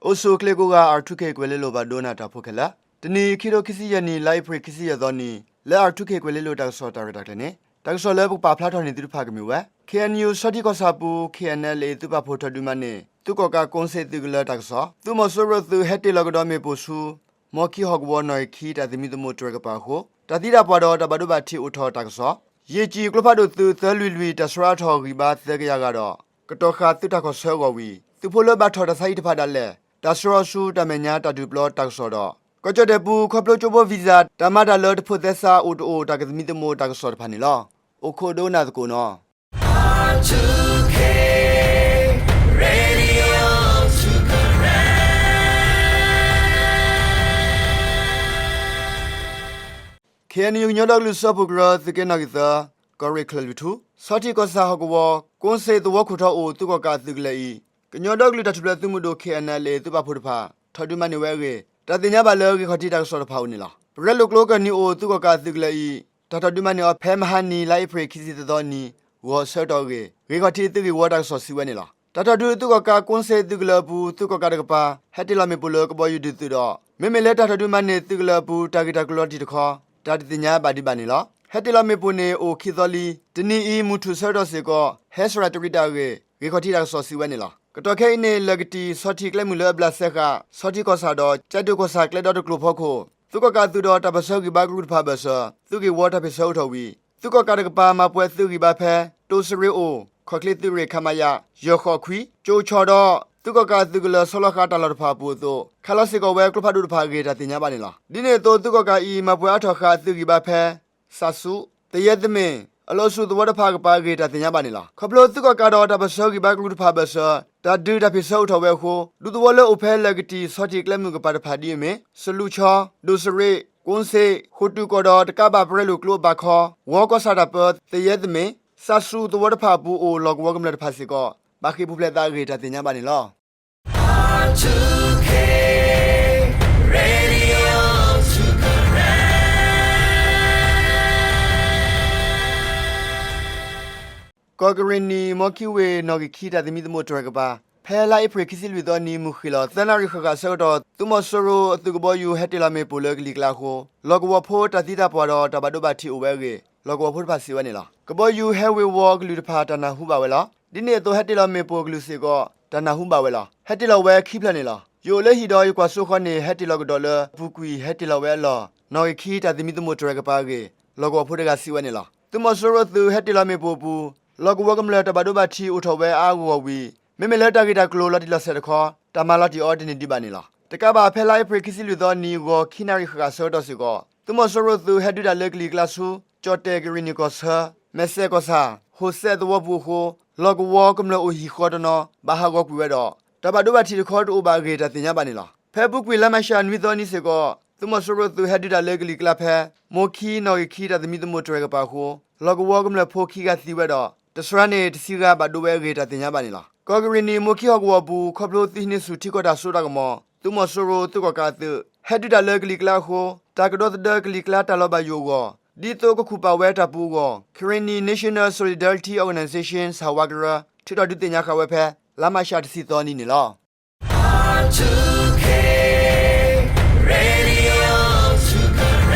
အိၣ်ဆူၣ်အိၣ်ချ့ကိးဂၤ R two K ကွဲၤလ့လိၤဘၣ်ဒိနၢ်တၢ်ဖိခဲလၢာ်, တနံၤအံၤ ခံထိခံဆံယဲၢ်နံၣ် လါအ့ဖြ့ၣ်ခံဆံယဲၢ်သီနံၤ လၢ R two K ကွဲၤလ့လိၤတၢ်ကစီၣ်တၢ်ရဲၣ်တၢ်ကျဲၤန့ၣ် တၢ်ကစီၣ်လၢပကပာ်ဖျါထီၣ်န့ၢ်သုတဖၣ်ကမ့ၢ်ဝဲ K N U ဆီထံကီၢ်ဆၣ်ပူၤ K N L A သုးပာ်ဖှိၣ်ထီၣ်ဒုးမၤန့ၢ် သုးကီၣ်ကးကိးစ့ၣ်သုးကလၢၤတၢ်ကစီၣ်, သုးမီၤစိရိၤသုးဟဲတ့ၢ်လီၤကဒီးမ့ၣ်ပိၢ်ဆူ မီခံဟီၣ်ကဝီၤနီၣ်ဂံၢ်ခံတၢ်သမံသမိးတြဲၤကပၤအဃိ တၢ်သံတၢ်ပှၢ်ဒီးတၢ်ဘၣ်ဒိဘၣ်ထံးအိၣ်ထီၣ်တၢ်ကစီၣ်, ယ့ၢ်ကၠံၣ်ကျိဖးဒိၣ်သုးသၢလွံၢ်လွံၢ် တၢ်ဆှၢအါထီၣ်ဂံၢ်ဘါသၢကယၤဂၤဒီး ကတီၤဃာ်သုးတၢ်ခီၣ်ဆၢအဂီၢ်ဝံၤ သုးဖိလၢဘၣ်ထီၣ်တၢ်ဆါဟံၣ်တဖၣ်ဒၣ်လဲာ် တၢ်ဆှၢအီၤဆူတၢ်မဲာ်ညါတၢ်ဒုးပျီတၢ်ကစီၣ်ဒီး ကီၢ်ကၠီၣ်တဲၣ်ပူၤ ခီဖျိကၠိဖိ visa တၢ်မၤတၢ်လၢတဖိးသဲစးအိၣ်တအိၣ်တၢ်ကသမံသမိးတၢ်ကစီၣ်တဖၣ်န့ၣ်လီၤ. အိၣ်ခိးဒိကနၣ်သကိးနီၤ. ခ့ၣ်အဲၣ်ယူၣ် ကညီဒီကလုာ်စၢဖှိၣ်ကရၢ သုးက့နီၣ်ဂံၢ်သၢ ကီၢ်ရ့ၣ်ချၢၣ်လွံၢ်ထူၣ် ဆီထံကီၢ်ဆၣ်ဟီၣ်ကဝီၤ ကိးစ့ၣ်သဝီခိၣ်ထီအိၣ် သုးကီၣ်ကးအသုးကလၢၤအံၤ ကညီဒီကလုာ်တၢ်ထူၣ်ဖျဲးသုးမုၢ်ဒိၣ် K N L A သုးပာ်ဖှိၣ်တဖၣ် ထီၣ်ဒုးမၤန့ၢ်ဝဲအဂ့ၢ် တၢ်သ့ၣ်ညါဘၣ်လၢဂ့ၢ်ခီၣ်ထံးတၢ်ကစီၣ်တဖၣ်အိၣ်န့ၣ်လီၤ. ပရဲလိာ်ကျိကၢၢ်နံၤအိၣ် သုးကီၣ်ကးအသုးကလၢၤအံၤ တၢ်ထီၣ်ဒုးမၤန့ၢ်အီၤဖဲမဟါနံၤ လါအ့ဖြ့ၣ်ခံဆံသၢသီနံၤ ဂီၤဆၢကတီၢ်အဂ့ၢ် ဂ့ၢ်ခီၣ်ထံးသုးဂ့ၢ်ဝီတၢ်ကစီၣ်စံးဝဲန့ၣ်လီၤ. တၢ်ထီၣ်ဒုးသုးကီၣ်ကးကိးစ့ၣ်သုးကလၢၤအပူၤ သုးကီၣ်ကးတကပၤ ဟဲတ့ၢ်လီၤမ့ၣ်ပိၢ်လၢကဘီယူၤဒုးသုးဒီး မ့မ့ၢ်လၢတၢ်ထီၣ်ဒုးမၤန့ၢ်သုးကလၢၤအပူၤ တၢ်ဂ့ၢ်တၢ်ကျိၤလီၤတံၢ်တခီ တၢ်တသ့ၣ်ညါဘၣ်ဒံးဘၣ်န့ၣ်လီၤ. ဟဲတ့ၢ်လီၤမ့ၣ်ပိၢ်န့ၣ်အိၣ်ခံသီလံ. တနံၤအံၤမုၢ်ထူၣ်ဆၢကတီၢ်စ့ၢ်ကီး ဟဲစှၤတရံးတၢ်အဂ့ၢ် ဂ့ၢ်ခီၣ်ထံးတၢ်ကစီၣ်စံးဝဲန့ၣ်လီၤ. ကတီၢ်ခဲအံၤန့ၣ် လၢၢ်ကတံၢ် ဆီထံးကျဲမုၢ်လၢအဘျးစဲဃာ် ဆီထံကီၢ်ဆၣ်ဒီး ကၠဲးဒိၣ်ကီၢ်ဆၣ်ကျဲဒီတကျိၤဖီခိၣ် သုးကီၣ်ကးအသုးဒီးတၢ်ပၢၢ်ဆၢဂံၢ်ဘါကရူၢ်တဖၣ်အဘၢၣ်စၢၤ သုးဂ့ၢ်ဝီတၢ်ဖ့ၣ်ဆၢအိၣ်ထီၣ်ဝံၤ သုးကီၣ်ကးတကပၤ မၤပှဲၤသုးဂံၢ်ဘါဖဲ တိၢ်စရ့အိၣ် ခီၣ်ချ့သုးရ့ၣ် ခမရ ယဲၢ်ဃိးခွံ ကၠိဆှီဒီး သုးကီၣ်ကးအသုးကလၢၤဆီလီၤဃာ်တၢ်လီၢ်တဖၣ်အပူၤအသိး ခးလီၤစ့ၢ်ကီးဝဲကျိဖးဒိၣ်တဖၣ်အဂ့ၢ် တၢ်သ့ၣ်ညါဘၣ်န့ၣ်လီၤ. ဒ်န့ၣ်အသိး သုးကီၣ်ကးအံၤ မၤပှဲၤအါထီၣ်ဃာ်အသုးဂံၢ်ဘါဖဲ စးစူး, သယဲသမ့ၣ် အလီၢ်ဆူၣ်သဝီတဖၣ်အကပၤအဂ့ၢ် တၢ်သ့ၣ်ညါဘၣ်န့ၣ်လီၤ. ခီဖျိသုးကီၣ်ကးဒီးတၢ်ပၢၢ်ဆၢဂံၢ်ဘါကရူၢ်တဖၣ်အဘၢၣ်စၢၤ တၢ်ဒုးတၢ်ဖ့ၣ်ဆၢအိၣ်ထီၣ်ဝဲအဃိ ဒူသဝီလၢအိၣ်ဖဲလၢၢ်ကတံၢ် ဆီထံးကျဲမုၢ်ကပၤတဖၣ်ဒ်အမ့ၢ် စလူးချီ, ဒိၣ်စရ့, ကိးစ့ၣ်, ဃိးတူၢ်ကီၢ်ဒီးတကးဘၣ်ပရဲလိာ်ကျိအဘၣ်ခီ, ဝီကီၢ်ဆၣ်တၢ်ပၢ သယဲသမ့ၣ်, စးစူးသဝီတဖၣ်အပူၤအိၣ်လီၢ်ကဝီၤကမျၢၢ်တဖၣ်စ့ၢ်ကီး ဘၣ်ဃ့ၢ်ပူၤဖျဲးသးအဂ့ၢ် တၢ်သ့ၣ်ညါဘၣ်န့ၣ်လီၤ. ကီၢ်ကရ့ၣ်နံၣ် မီခံဝ့ၢ် နီၣ်ဂံၢ်ခံတၢ်သမံသမိးတြဲၤကပၤ ဖဲလါအ့ဖြ့ၣ်ခံဆံလွံၢ်သီနံၤ မုၢ်ဃ့ၢ်လီၤသၢနၣ်ရံၣ်ဃၣ်ဃၣ်အဆၢကတီၢ် သုးမီၤစိရိၤအသုးကဘီယူၤဟဲတ့ၢ်လီၤမ့ၣ်ပိၢ်လၢကလံၤကျါအဃိ လီၢ်ကဝီၤဖိတၢ်သံတၢ်ပှၢ်ဒီးတၢ်ဘၣ်ဒိဘၣ်ထံးအိၣ်ဝဲအဂ့ၢ် လီၢ်ကဝီၤဖိတဖၣ်စံးဝဲန့ၣ်လီၤ. ကဘီယူၤဟဲဝ့ၤဝီၤအကလုာ်တဖၣ်တၢ်နၢ်ဟူဘၣ်ဝဲလီၤ. ဒ်န့ၣ်အသိးဟဲတ့ၢ်လီၤမ့ၣ်ပိၢ်အကလုာ်စ့ၢ်ကီး တၢ်နၢ်ဟူဘၣ်ဝဲလီၤ. ဟဲတ့ၢ်လီၤဝဲခံဖျၢၣ်န့ၣ်လီၤ. ယအိၣ်လၢဟံၣ်ဒီးယကွၢ်စိဃီန့ၣ် ဟဲတ့ၢ်လီၤကဒီးလၢ အပူၤကွံာ်ဟဲတ့ၢ်လီၤဝဲအလီၢ် နီၣ်ဂံၢ်ခံတၢ်သမံသမိးတြဲၤကပၤအဂ့ၢ် လီၢ်ကဝီၤဖိတဂၤစံးဝဲန့ၣ်လီၤ. သုးမီၤစိရိၤသုးဟဲတ့ၢ်လီၤမ့ၣ်ပိၢ်အပူၤ လီၢ်ကဝီၤကမျၢၢ်တၢ်ဘၣ်ဒိဘၣ်ထံးအိၣ်ထီၣ်ဝဲအါအါဂီၢ်ဂီၢ်ဝံၤ မ့မ့ၢ်လၢတၢ်ဂ့ၢ်တၢ်ကျိၤလီၤတံၢ်လီၤဆဲးတခီ တၢ်မၤလီၤတံၢ်အီၤတန့ၢ်ဒံးဘၣ်န့ၣ်လီၤ. တကးဘၣ်ဖဲလါအ့ဖြ့ၣ်ခံဆံလွံၢ်သီနံၤ ဂီၤခံနၣ်ရံၣ်ဃၣ်ဃၣ်အဆၢကတီၢ်စ့ၢ်ကီး သုးမီၤစိရိၤသုးဟဲဒုးတၢ်လၢကလံၤကျါဆူ ကၠီၣ်တဲၣ်ကရ့ၣ်နံၣ်ကီၢ်ဆၢ မဲၢ်စဲၣ်ကီၢ်ဆၣ် ဟိၣ်စဲးသဝီပူၤအဃိ လီၢ်ကဝီၤကမျၢၢ်အိၣ်ဟံၣ်ဃီတနီၤ ဘၣ်ဟးဂီၤကွံာ်ဝဲဒီး တၢ်ဘၣ်ဒိဘၣ်ထံးတခီတအိၣ်ဘၣ်အဂ့ၢ် တၢ်သ့ၣ်ညါဘၣ်န့ၣ်လီၤ. ဖဲအပူၤကွံာ်လါမးရှးနွံသီနံၤစ့ၢ်ကီး သုးမီၤစိရိၤသုးဟဲဒုးတၢ်လၢကလံၤကျါဖဲ မိၢ်ခံနီၣ်ဂံၢ်ခံတၢ်သမံသမိးတြဲၤကပၤအဃိ လီၢ်ကဝီၤကမျၢၢ်ဖိခံဂၤသံဝဲဒီး တစှၤန့ၢ်တဆံဂၤဘၣ်ဒိဝဲအဂ့ၢ် တၢ်သ့ၣ်ညါဘၣ်န့ၣ်လီၤ. ကီၢ်ကရ့ၣ်နံၣ် မိၢ်ခံဟီၣ်ကဝီၤအပူၤ ခီဖျိသုးဟံးန့ၢ်ဆူၣ်ထံကီၢ်တၢ်စိတၢ်ကမီၤ သုးမီၤစိရိၤသုးကီၣ်ကးအသုး ဟဲဒုးတၢ်လၢကလံၤကျါအဃိ တၢ်ကဒီသဒၢကလံၤကျါတၢ်လီၤဘၣ်ယိၣ်အဂီၢ် ဒ်သိးကခူၣ်ပာ်ဝဲတၢ်ပူၤအဂီၢ် Karenni National Solidarity Organization ဟးဝးကရၢ ထုးထီၣ်ဒုးသ့ၣ်ညါဃာ်ဝဲဖဲ လါမးရှးတဆံသီနံၤန့ၣ်လီၤ.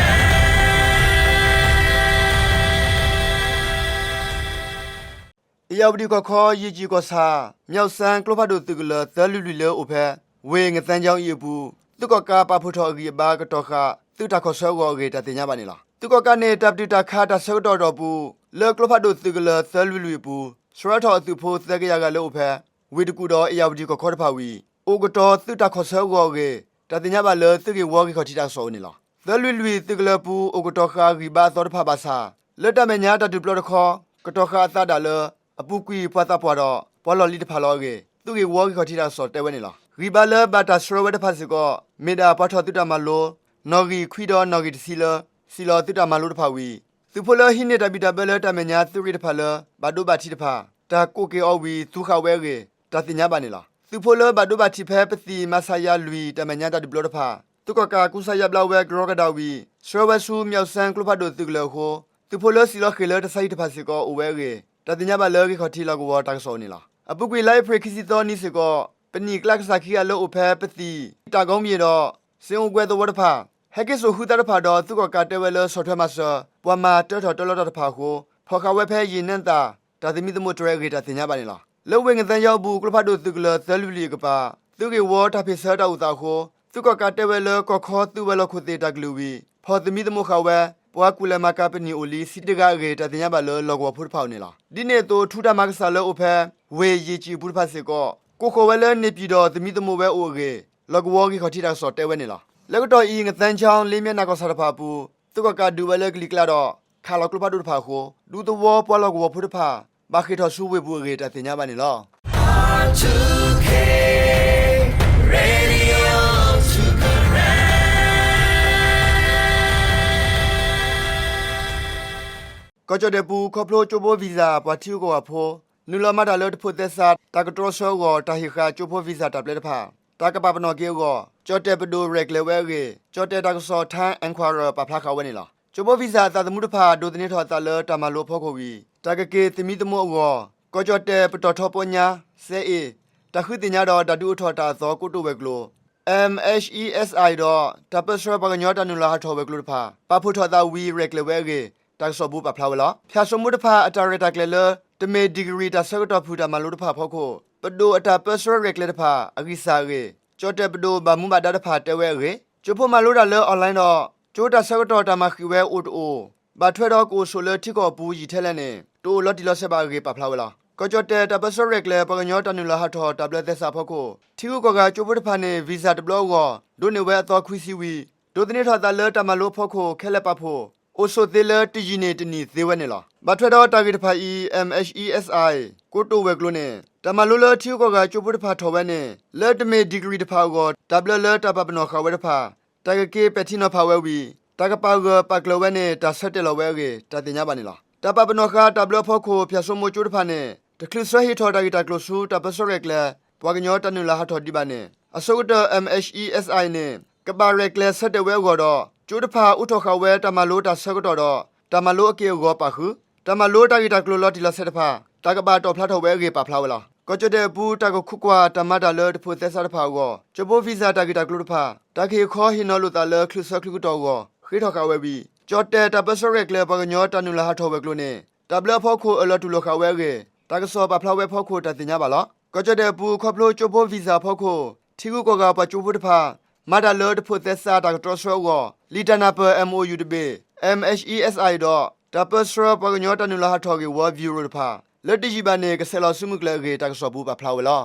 အ့ၣ်ယၣ်ဝတံၣ်ကီၢ်ခီ ယ့ၢ်ကၠံၣ်ကီၢ်ဆၣ် မျီၣ်စဲၣ်ကျိဖးဒိၣ်သုးကလၢၤ သၢလွံၢ်လွံၢ်လၢအိၣ်ဖဲ ဝ့ၢ်ငသဲကၠီအံၤအပူၤ သုးကီၣ်ကးပာ်ဖှိၣ်ထီၣ်အဂံၢ်အဘါကတီၤဃာ် သုးတၢ်ခီၣ်ဆၢအဂီၢ်အဂ့ၢ် တၢ်သ့ၣ်ညါဘၣ်န့ၣ်လီၤ. သုးကီၣ်ကးန့ၣ် တၢ်ပတုာ်တၢ်ခးတၢ်ဆၢကတီၢ်အတီၢ်ပူၤ လၢကျိဖးဒိၣ်သုးကလၢၤ သၢလွံၢ်လွံၢ်အပူၤ ဆှၢထီၣ်အသုးဖိသၢကယၤဂၤလၢအိၣ်ဖဲ ဝ့ၢ်တကူၣ်ဒီးအ့ၣ်ယၣ်ဝတံၣ်ကီၢ်ခီတဖၣ်ဝံၤ အိၣ်ကတီၤသုးတၢ်ခီၣ်ဆၢအဂီၢ်အဂ့ၢ် တၢ်သ့ၣ်ညါဘၣ်လၢသုးဂ့ၢ်ဝီဂ့ၢ်ခီၣ်ထံးတၢ်ကစီၣ်အအိၣ်န့ၣ်လီၤ. သၢလွံၢ်လွံၢ်သုးကလၢၤပူၤ အိၣ်ကတီၤဃာ်ဂံၢ်ဘါအသီတဖၣ်ဘၣ်ဆၣ် လၢတၢ်မဲာ်ညါတၢ်ဒုးပျီတခီ ကတီၤဃာ်အသးဒၣ်လၢ အပူၤကွံာ်ပှၤသးပှၢ်ဒီး ပှၤလီၢ်လံၤတဖၣ်လီၤအဂ့ၢ် သုးဂ့ၢ်ဝီဂ့ၢ်ခီၣ်ထံးတၢ်ကစီၣ်တဲဝဲန့ၣ်လီၤ. ဂံၢ်ဘါလၢဘၣ်တၢ်ဆှၢဝဲတဖၣ်စ့ၢ်ကီး မ့ၢ်ဒၣ်ပှၤထီၣ်သုးတၢ်မၤလိ နီၣ်ဂံၢ်ခွံဒီးနီၣ်ဂံၢ်တဆံလၢ စံၣ်လီၤသုးတၢ်မၤလိတဖၣ်ဝံၤ သုးဖိလၢဟံးန့ၢ်တၢ်ဘံၣ်တၢ်ဘၢလၢတၢ်မဲာ်ညါသုးရ့ၣ်တဖၣ်လၢ ဘၣ်ဒိဘၣ်ထံးတဖၣ် တၢ်ကိးက့ၤအီၤဝံၤ သူဃာ်ဝဲအဂ့ၢ် တၢ်သ့ၣ်ညါဘၣ်န့ၣ်လီၤ. သုးဖိလၢဘၣ်ဒိဘၣ်ထံးဖဲပသံၣ်မၤဆါယါလွံၢ် တၢ်မဲာ်ညါတၢ်ဒုးပျီတဖၣ် သုးကီၣ်ကးကူစါယါဘျါဝဲကရီကဒၣ်ဝံၤ ဆှၢဝဲဆူ မျီၣ်စဲၣ်ကျိဖးဒိၣ်သုးကလၢၤအဃိ သုးဖိလၢစံၣ်လီၤဃ့ၢ်လၢတၢ်ဆါဟံၣ်တဖၣ်စ့ၢ်ကီးအိၣ်ဝဲအဂ့ၢ် တၢ်သ့ၣ်ညါဘၣ်လၢဂ့ၢ်ခီၣ်ထံးလီၢ်ကဝီၤတၢ်ကစီၣ်အအိၣ်န့ၣ်လီၤ. အပူၤကွံာ်လါအ့ဖြ့ၣ်ခံဆံသီနံၤစ့ၢ်ကီး ပနံာ်ကျါကစၢ်ခံဂၤလၢအိၣ်ဖဲပသံၣ် တၢ်ဂီမံၤဒီး စ့အိၣ်ကွဲသဝီတဖၣ် ဟဲက့ၤစိာ်ဃုသါတဖၣ်ဒီး သုးကီၣ်ကးတဲဝဲလၢဆီၣ်ထွဲမၤစၢၤ ပှၤမၤတၢထီၣ်တၢလီၤတၢ်တဖၣ်အဃိ ဖီၣ်ဃာ်ဝဲဖဲယံာ်နဲၣ်သၣ် တၢ်သမံသမိးတြဲၤအဂ့ၢ် တၢ်သ့ၣ်ညါဘၣ်န့ၣ်လီၤ. လၢဝ့ၢ်ငသဲယီအပူၤ ကျိဖးဒိၣ်သုးကလၢၤသၢလွံၢ်လွံၢ်အကပၤ သုးဂ့ၢ်ဝီတၢ်ဖ့ၣ်ဆၢတၢ်အိၣ်သးအဃိ သုးကီၣ်ကးတဲဝဲလၢ ကီၢ်ခီသုးဝဲၤလီၢ်ခိၣ်သ့ၣ်တၢ်ကလုၢ်ဝံၤ ဖီၣ်သမံသမိးဃာ်ဝဲ ပှၤကူၣ်လဲၤမၤကၤပနံာ်အိၣ်လံ ဆံတဂၤအဂ့ၢ် တၢ်သ့ၣ်ညါဘၣ်လၢ လီၢ်ကဝီၤဖိတဖၣ်အအိၣ်န့ၣ်လီၤ. ဒ်န့ၣ်အသိး ထူတၢ်မၤကစၢ်လၢအိၣ်ဖဲ ဝ့ၢ်ယ့ၢ်ကၠံၣ်အပူၤတဖၣ်စ့ၢ်ကီး ကိးဃီၤဝဲလၢ နေပြည်တော် သမံသမိးဝဲအိၣ်အဂ့ၢ် လီၢ်ကဝီၤဂံၢ်ခီၣ်ထံးတၢ်ကစီၣ်တဲဝဲန့ၣ်လီၤ. လၢကတီၢ်အံၤ ငသဲကၠီ လ့မ့ၢ်နၢ်ကီၢ်ဆၣ်တဖၣ်အပူၤ သုးကီၣ်ကးဒုးဝဲလၢကလံၤကျါဒီး ခးလီၤကျိဖးဒိၣ်တဖၣ်အဃိ ဒူသဝီပှၤလီၢ်ကဝီၤဖိတဖၣ် ဘၣ်ဃ့ၢ်ထီၣ်ဆူဝ့ၢ်ပူၤအဂ့ၢ် တၢ်သ့ၣ်ညါဘၣ်န့ၣ်လီၤ. ကီၢ်ကၠီၣ်တဲၣ်ပူၤ ခီဖျိကၠိဖိ visa ပှၤထံဂုၤကီၢ်ဂၤဖိ နုာ်လီၤမၤတၢ်လၢတဖိးသဲစး တၢ်ကတြီဆၢအဂီၢ် တၢ်ဟ့ၣ်ဃာ်ကၠိဖိ visa တၢ်ပျဲတဖၣ် တၢ်ကပာ်ပနီၣ်က့ၤအဂီၢ် ကၠီၣ်တဲၣ်ပဒိၣ်ရဲၣ်ကျဲၤဝဲအဂ့ၢ် ကၠီၣ်တဲၣ်တၢ်ကစီၣ် Time Inquirer ပာ်ဖျါဃာ်ဝဲန့ၣ်လီၤ. ကၠိဖိ visa အသးသမူတဖၣ် ဒိးသန့ၤထီၣ်အသးလၢတၢ်မၤလိအဖီခိၣ်ဝံၤ တၢ်ကက့ၤသမံသမိးအဂီၢ် ကီၢ်ကၠီၣ်တဲၣ်ပတီၢ်ထီပီညါ စဲအ့ၣ် တၢ်ဃုသ့ၣ်ညါဒီး တၢ်ဒုးအိၣ်ထီၣ်တၢ်အသီကိတိာ်ဝဲၤကျိၤ M H E S I ဒီး တၢ်ပၢဆှၢပှၤကညီတၢ်နုာ်လီၤဟးထီၣ်ဝဲၤကျိၤတဖၣ် ပာ်ဖှိၣ်ထီၣ်အသးဝံၤ ရဲၣ်ကျဲၤဝဲအဂ့ၢ် တၢ်ကစီၣ်ပူၤပာ်ဖျါဝဲလီၤ. ဖၠၣ်စိမိတဖၣ် အတၢ်ရဲၣ်တၢ်ကျဲၤလၢ တမ့ၢ် degree တၢ်ဆၢကတီၢ်ဖုၣ်တၢ်မၤလိတဖၣ်အဖီခိၣ် ပဒိၣ်အတၢ်ပၢဆှၢရဲၣ်ကျဲၤတဖၣ် အဂံၢ်စၢ်အဂ့ၢ် ကၠီၣ်တဲၣ်ပဒိၣ်ဘၣ်မူဘၣ်ဒါတဖၣ်တဲဝဲအဂ့ၢ် ကၠိဖိမၤလိတၢ်လၢ online ဒီး ကၠိတၢ်ဆၢကတီၢ်တၢ်မၤဃံးဝဲအိၣ်တအိၣ် ဘၣ်ထွဲဒီးကအိၣ်ဆိးလၢထံကီၢ်အပူၤယံာ်ထဲလဲၣ်န့ၣ် တအိၣ်လီၤတံၢ်လီၤဆဲးဘၣ်အဂ့ၢ် ပာ်ဖျါဝဲလီၤ. ကီၢ်ကၠီၣ်တဲၣ်တၢ်ပၢဆှၢရဲၣ်ကျဲၤ ပှၤကညီတၢ်နုာ်လီၤဟးထီၣ်တၢ်ဘျၢသဲစးအဖီခိၣ် ထံဂုၤကီၢ်ဂၤကၠိဖိတဖၣ်န့ၣ် visa တဘျီအဂီၢ် ဒိးန့ၢ်ဝဲအသီခွံဆံဝံၤ ဒိးသန့ၤထီၣ်အသးလၢတၢ်မၤလိအဖီခိၣ် ခဲလၢာ်ပာ်ဖှိၣ် အိၣ်ဆိးသ့လၢတယံာ်န့ၢ်တနံၣ်သ့ဝဲန့ၣ်လီၤ. ဘၣ်ထွဲဒီးတၢ်ဂ့ၢ်တဖၣ်အံၤ M H E S I ကိတိာ်ဝဲၤကျိၤန့ၣ် တၢ်မၤလိလၢထံဂုၤကီၢ်ဂၤကၠိဖိတဖၣ်ထီၣ်ဝဲန့ၣ် လၢတမ့ၢ် degree တဖၣ်အဂီၢ် တၢ်ဘျၢလၢတၢ်ပာ်ပနီၣ်ဃာ်ဝဲတဖၣ် တၢ်ကက့ၤပဲာ်ထံနီၤဖးဝဲဝံၤ တၢ်ကပာ်ဂၢၢ်ပာ်ကျၢၤဝဲန့ၣ် တၢ်ဆၢတဲာ်လီၤဝဲအဂ့ၢ် တၢ်သ့ၣ်ညါဘၣ်န့ၣ်လီၤ. တၢ်ပာ်ပနီၣ်ဃာ်တၢ်ဘျၢအဖီခိၣ် ဖၠၣ်စိမိကၠိတဖၣ်န့ၣ် တချုးဆှၢဟ့ၣ်ထီၣ်တၢ်ဂ့ၢ်တၢ်ကျိၤဆူ တၢ်ပၢဆှၢရဲၣ်ကျဲၤ ပှၤကညီတၢ်နုာ်လီၤဟးထီၣ်ဒံးဘၣ်န့ၣ် အဆိကတၢၢ် M H E S I န့ၣ် ကဘၣ်ရဲၣ်ကျဲၤဆၢတဲာ်ဝဲအဂီၢ်ဒီး ကၠိတဖၣ်အိးထီၣ်ဃာ်ဝဲတၢ်မၤလိတၢ်ဆၢကတီၢ်ဒီး တၢ်မၤလိအက့ၢ်အဂီၤပာ်ဃုာ် တၢ်မၤလိတၢ်ဂ့ၢ်တၢ်ကျိၤလီၤတံၢ်လီၤဆဲးတဖၣ် တၢ်ကဘၣ်တီၣ်ဖျါထီၣ်ဝဲအဂ့ၢ် ပာ်ဖျါဝဲလီၤ. ကီၢ်ကၠီၣ်တဲၣ်အပူၤ တၢ်ကခိးကွၢ်တၢ်မၤတၢ်လၢတဖိးသဲစးတဖၣ်အဂီၢ် ကၠိဖိ visa တၢ်ဂ့ၢ်တၢ်ကျိၤတဖၣ် တၢ်ကဟ့ၣ်ခီဟ့ၣ်နီၤလိာ်သးလၢ ချုးဆၢချုးကတီၢ်အဂီၢ် ဃ့ထီၣ်ဃာ်ဝဲဝံၤ ကၠီၣ်တဲၣ်တၢ်ပၢဆှၢရဲၣ်ကျဲၤ ပှၤကညီတၢ်နုာ်လီၤဟးထီၣ်ဝဲၤကျိၤန့ၣ် တၢ်ဘျၢအဖီခိၣ်အၢၣ်လီၤတူၢ်လိာ်ဃာ်ဝဲအဂ့ၢ် တၢ်ကစီၣ်ပာ်ဖျါဝဲအဖီခိၣ် တၢ်သ့ၣ်ညါဘၣ်လီၤ. ကီၢ်ကၠီၣ်တဲၣ်အပူၤ ခီဖျိကၠိဖိ visa အဖီခိၣ် ထံဂုၤကီၢ်ဂၤပှၤကၠိဖိတဖၣ် မၤတၢ်လၢတဖိးသဲစး တၢ်ကတြီဆၢအဂီၢ် လံာ်တၢ်နၢ်ပၢၢ် M O U တဘ့ၣ် M H E S I ဒီး တၢ်ပၢဆှၢပှၤကညီတၢ်နုာ်လီၤဟးထီၣ်ဂ့ၢ်ဝီ bureau တဖၣ် လၢတယံာ်ဘၣ်န့ၣ် ကဆဲးလီၤဆူမုၢ်ကျဲၤအဂ့ၢ် တၢ်ကစီၣ်ပူၤပာ်ဖျါဝဲလီၤ.